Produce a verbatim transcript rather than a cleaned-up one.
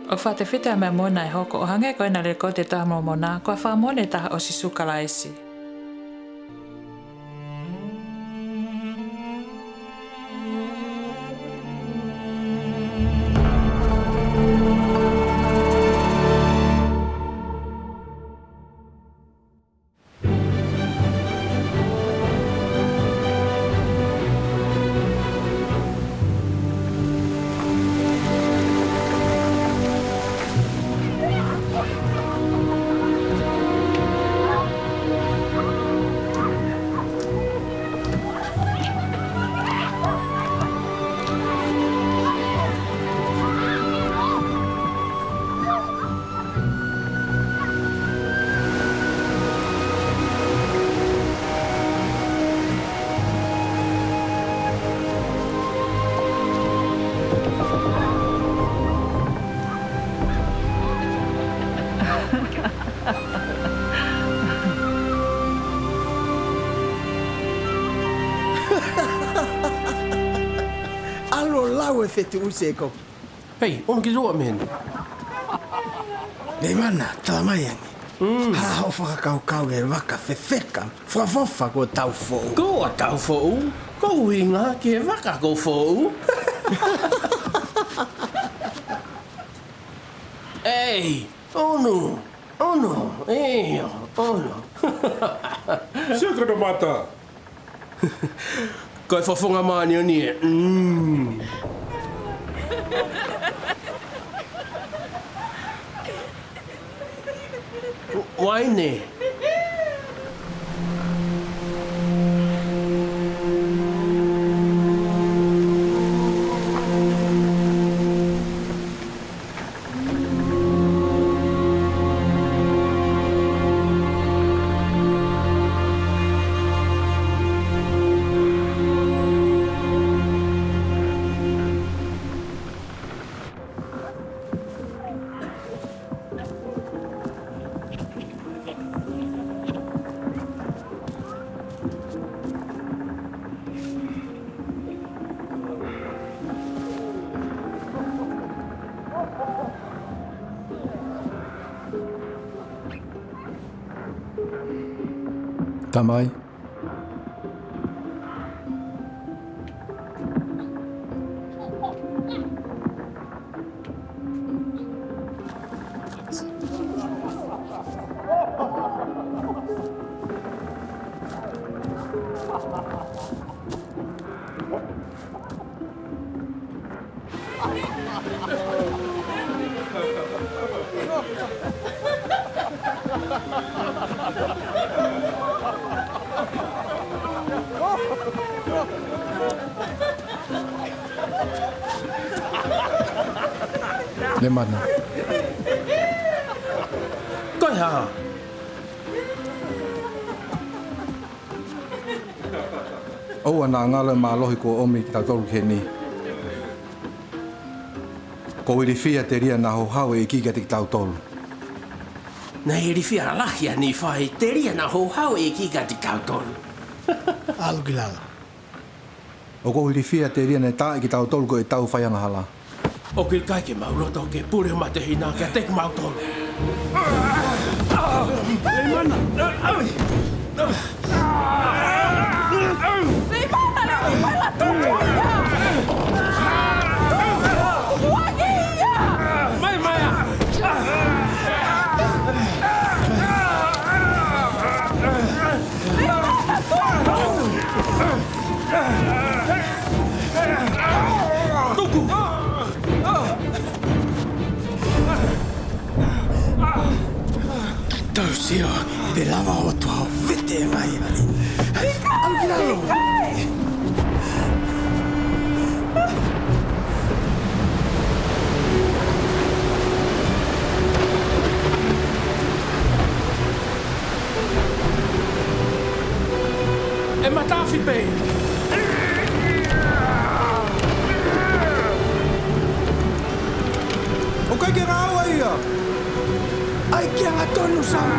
ʻOku fakatefito ʻa e meʻa moʻoni naʻe hoko ʻo hangē ko ia naʻe lēkooti ʻi he Tohi ʻa Molomona, ko e Fakamoʻoni ʻe Taha ʻo Sīsū Kalaisi. ʻAlu ʻo lau e fetuʻusi ʻe kovi. Hei, ʻunu ki tuʻa meni. Leimana, tala mai ange. Mm. Hā hoʻo fakakaukau ki he vaka fefeka, fakafofa kuo tau foʻu? Kuo tau foʻu? Ko e ʻuhinga ki he vaka kuo foʻu? Ei, ʻunu, ʻunu, ʻio, ʻunu. Sio ki hono mata. Ko e fofonga māʻoniʻoni ē. Mm. Uaine. Tamai. Leimana. Ko e hā? ʻOua naʻa ngalo e mālohi kuo ʻomi kitautolu ki heni. ʻOku ou ilifia telia naʻa houhau e ʻEiki kiate kitautolu. Naʻe ilifia lahi ʻa Nīfai telia naʻa houhau e ʻEiki kiate kitautolu. ʻAlu ki lalo. ʻOku ou ilifia telia naʻe taaʻi kitautolu ko ʻetau fai angahala. ʻOku ʻikai ke mau loto ke pule ʻo matehina kiate kimautolu. Leimana. Leimana, Leimana, tuku ia. Tuku ia. Mai, mai. Leimana, tuku. Tuku! Tau sio, te lava ʻOtua ʻo vete mai. ʻAlu ki lalo. ʻE matafi pē. ʻOku ʻikai ke ngāue ia. ʻAi ke angatonu, Sam.